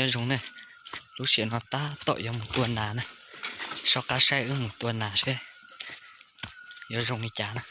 Zoo ne, lub sij hawm no tab tom yuav mus tua nas na, soj qab saib wb mus tua nas seb yuav zoo li cas na.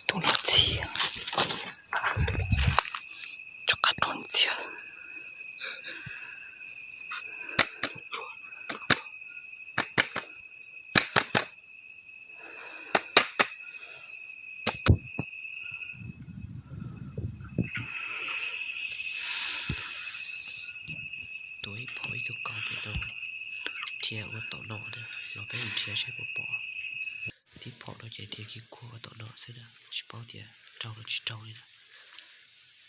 Tus no txias, rov qab rau ntxiag. Tua ib phom ib tug kaus pem no, dhia ua tom no na, los peb mus nrhiav seb puas pom. Tib phom no ces dhia kiag kuag ua tom no xwb na, tsis paub tias raug los tsis raug li na.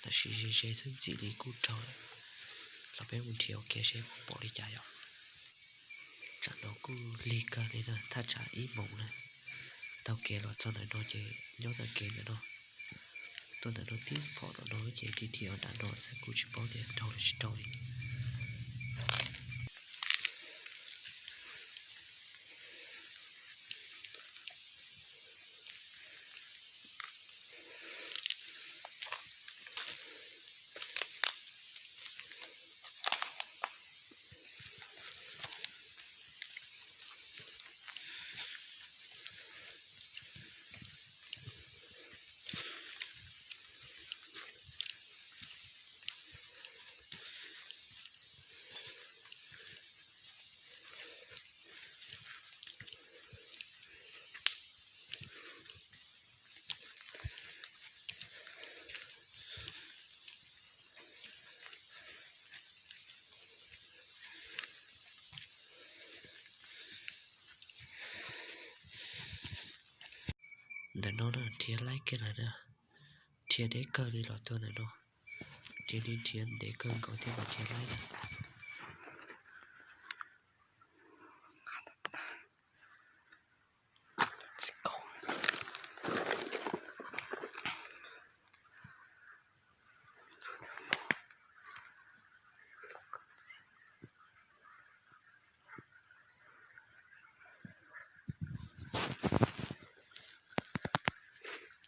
Tab sis ze ze xwb ntxim li kuj raug lawm. Los peb mus nrhiav ua ke seb puas pom li cas yom. Tsam no kuj lig kawg li na, thaj tsam ib moos na. Taug kev los txog ntawm no ces nyob ntawm kev ntawm no. Tuaj ntawm no tib phom tom no ces dhia dhia nram no xwb kuj tsis paub tias raug los tsis raug li. No na, nrhiav laib kiag lawm na. Nrhiav deb kawg li los tuaj ntawm no. Nrhiav li nrhiav ntev kawg nkaus thiaj mam nrhiav laib na.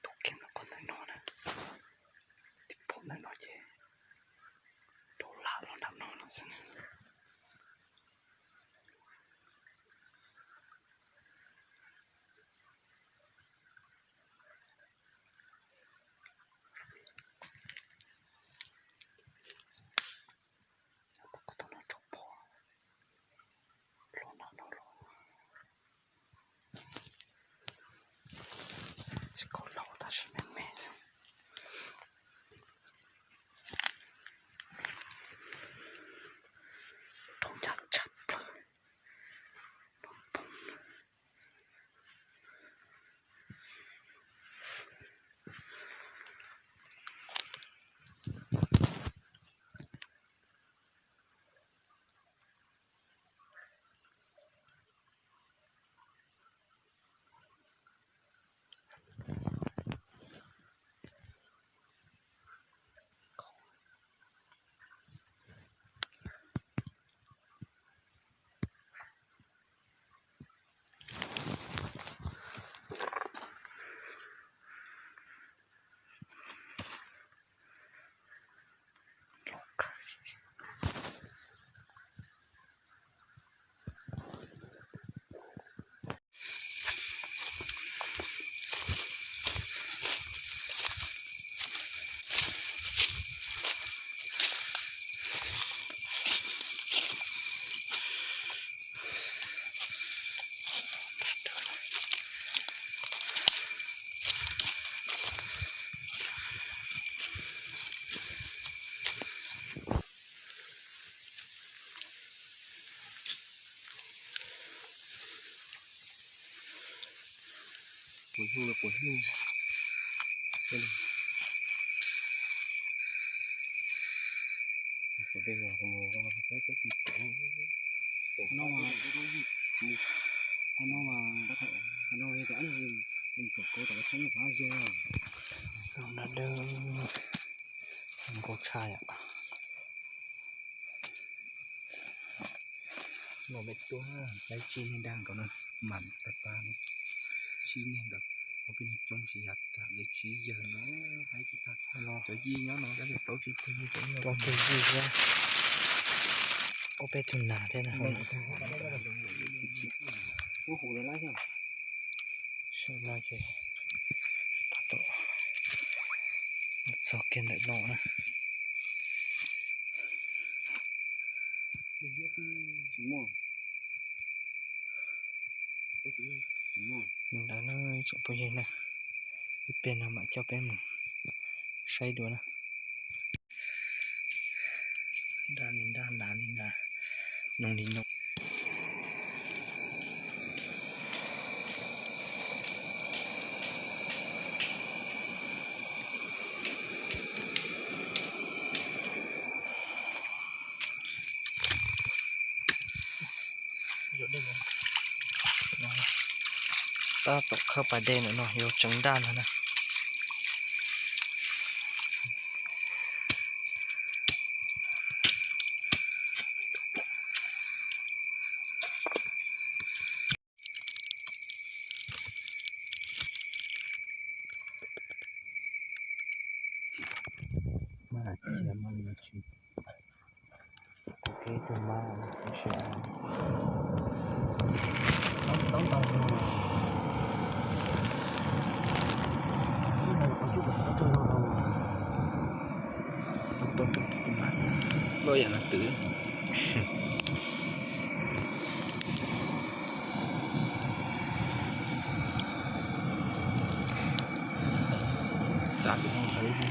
Tus kiag ntawm qhov ntawm no na, tim pom ntawm no ces rau lam los nram no no xwb na. Qhov no rau pom los nram no los. Tsis kho laus tab sis me me xwb. Rau ncaj tshaj plaws. Puas hnub no puas hnub. Qhov no mas, qhov no mas, qhov no yog cov, yog cov kauv tom lawv thaij nyuj qhov no yog. Nkaus tshaj yom. Los peb tuaj, laib tsib niag dag nkaus no, mam tawm pab tsib niag ntawd, ob peb niag coob tsis yam tas li tsib yawg no, haib tsis tag. Cov yij nyob no dab li plaub tsib tug yij, plaub tug yij thiab. Ob peb tug nas thiab na. Sawv no ces tab tom txog kiag ntawm no na. Li ntawd na ib tsoom phooj ywg na, ib pliag no mam coj peb mus saib dua na. Nraj li nraj, nas li nas, noog li noog. Tab tom khawb pas dej ntawm no yuav tseev nraj ntag na. Loj yam no twv. Txav pem no sawv xwb.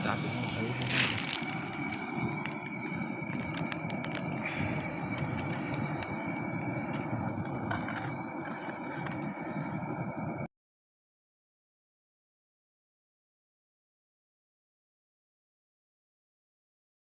txav kuv mus qhov ub xwb na.